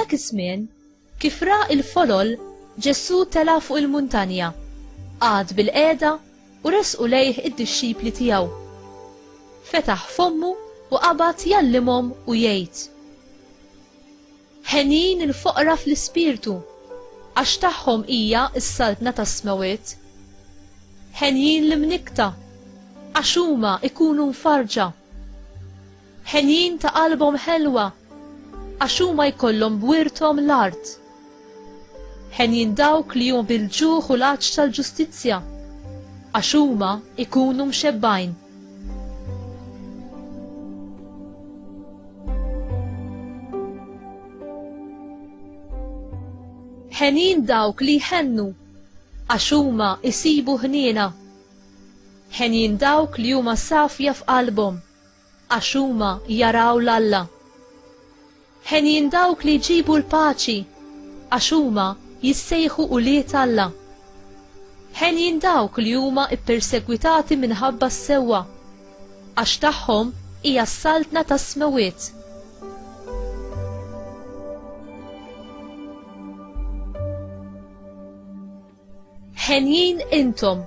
Dak iż-żmien, kif ra l-folol, Ġesù tela' fuq il-muntanja, qagħad bilqiegħda u resqu lejh id-dixxipli tiegħu. Fetaħ fommu u qabad jgħallimhom u jgħid. Henjin il-foqra fl-ispirtu, għax tagħhom hija s-saltna tas-smewwiet. Henjin l-imnikkta, għax huma jkunu mfarrġa. Henjin ta' qalbhom ħelwa, għax huma jkollhom b'wirthom l-art. Henjin dawk li huma bil-ġuħ u l-għatx tal-ġustizzja, għax huma jkunu mxebbgħin. Henjin dawk li jħennu, għax huma jsibu ħniena. Henjin dawk li huma safja f'qalbhom, għax huma jaraw 'l Alla. Henjin dawk li jġibu l-paċi, għax huma jissejħu ulied Alla. Henjin dawk li huma ppersegwitati minħabba s-sewwa, għax tagħhom hija s-saltna tas-smewwiet. Henjin intom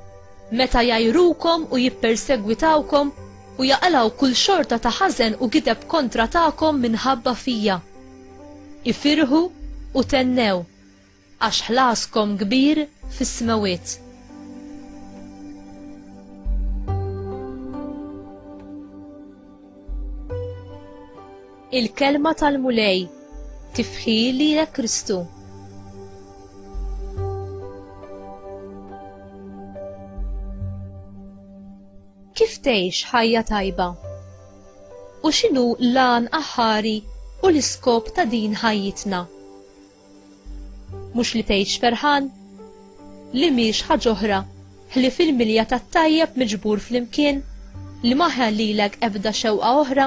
meta jgħajrukom u jippersegwitawkom u jaqilgħu kull xorta ta' ħażen u gideb kontra tagħkom minħabba fija. Ifirħu u thennew, għax ħlaskom kbir fis-smewwiet. Il-Kelma tal-Mulej, tifħir lilek Kristu. Kif tgħix ħajja tajba? U x'inhu l-għan aħħari u l-iskop ta' din ħajjitna? Mhux li tgħix ferħan? Li mhix ħaġ'oħra ħlief il-milja tat-tajjeb miġbur flimkien li ma ħallilek ebda xewqa oħra?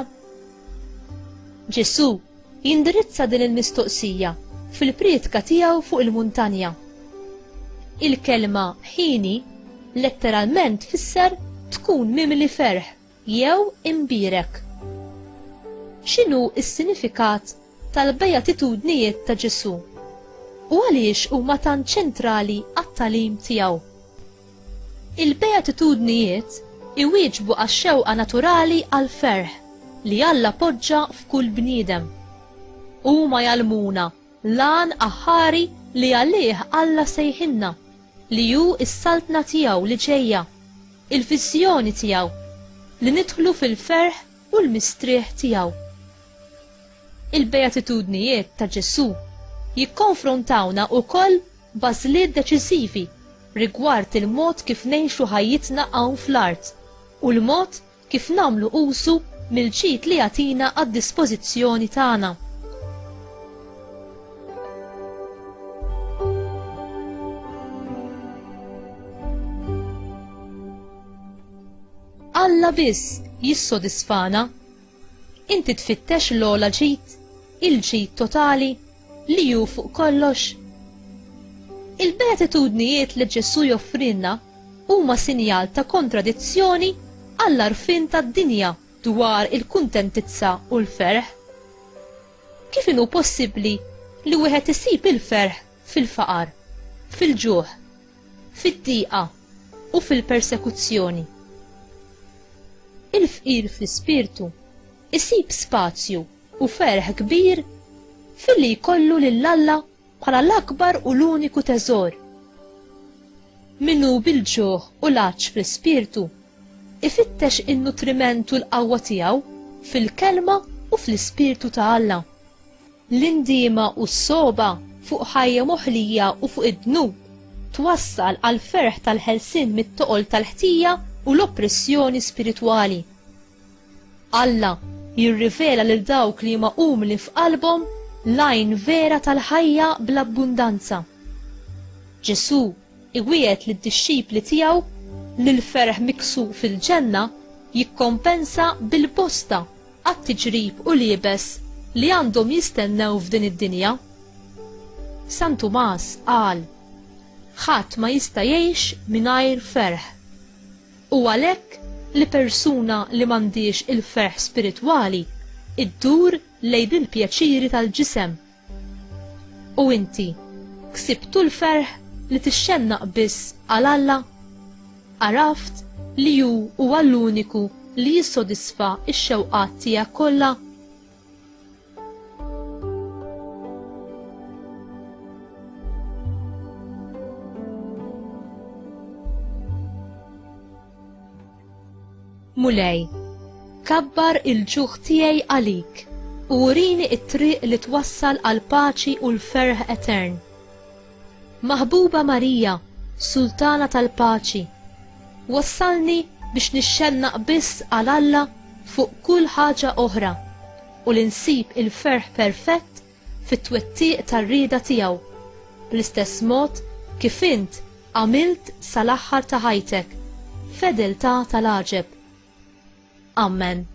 Ġesù jindirizza din il-mistoqsija fil-prietka tiegħu fuq il-muntanja. Il-kelma ħieni letteralment tfisser tkun mimli ferħ jew imbierek. X'inhu s-sinifikat tal-Beatitudnijiet ta' Ġesù, u għaliex huma tant ċentrali għat-tagħlim tiegħu? Il-Beatitudnijiet iwieġbu għax-xewqa naturali għall-ferħ li Alla poġġa f'kull bniedem. Huma jgħallmuna l-għan aħħari li għalih Alla sejħilna, li hu s-Saltna tiegħu li ġejja, il-viżjoni tiegħu, li nidħlu fil-ferħ u l-mistrieħ tiegħu. Il-Beatitudnijiet ta' Ġesù jikkonfrontawna wkoll b'għażliet deċiżivi rigward il-mod kif ngħixu ħajjitna hawn fl-art u l-mod kif nagħmlu użu mill-ġid li jagħtina għad-dispożizzjoni tagħna. Alla biss jissodisfana. Inti tfittex l-ogħla ġid, il-ġid totali, li hu fuq kollox. Il-beatitudnijiet li Ġesù joffrilna huma sinjal ta' kontradizzjoni għall-għarfien tad-dinja dwar il-kuntentizza u l-ferħ. Kif inhu possibbli li wieħed isib il-ferħ fil-faqar, fil-ġuħ, fid-diqa u fil-persekuzzjoni? Il-fqir fl-ispirtu isib spazju u ferħ kbir filli jkollu lil Alla bħala l-akbar u l-uniku teżor. Min hu bil-ġuħ u l-għatx fl-ispirtu, ifittex in-nutriment u l-qawwa tiegħu fil-Kelma u fl-Ispirtu ta' Alla. L-indiema u s-sogħba fuq ħajja moħlija u fuq id-dnub twassal għall-ferħ tal-ħelsien mit-toqol tal-ħtija u l-oppressjoni spiritwali. Alla jirrivela lil dawk li huma umli f'qalbhom l-għajn vera tal-ħajja bl-abbundanza. Ġesù iwiegħed lid-dixxipli tiegħu li l-ferħ miksub fil-ġenna jikkompensa bil-bosta għat-tiġrib u l-iebes li għandhom jistennew f'din id-dinja. San Tumas qal, Ħadd ma jista' jgħix mingħajr ferħ. Hu għalhekk li persuna li m'għandhiex il-ferħ spiritwali ddur lejn il-pjaċiri tal-ġisem. U inti, ksibtu l-ferħ li tixxennaq biss għal Alla? Għaraft li hu huwa l-uniku li jissodisfa x-xewqat tiegħek kollha? Mulej, kabbar il-ġuħ tiegħi għalik u urini t-triq li twassal għall-paċi u l-ferħ etern. Maħbuba Marija, Sultana tal-paċi, wassalni biex nixxennaq biss għal Alla fuq kull ħaġa oħra u li nsib il-ferħ perfett fit-twettiq tar-rieda tiegħu, bl-istess mod kif int għamilt sal-aħħar ta' ħajtek, b'fedeltà tal-għaġeb. Ammen.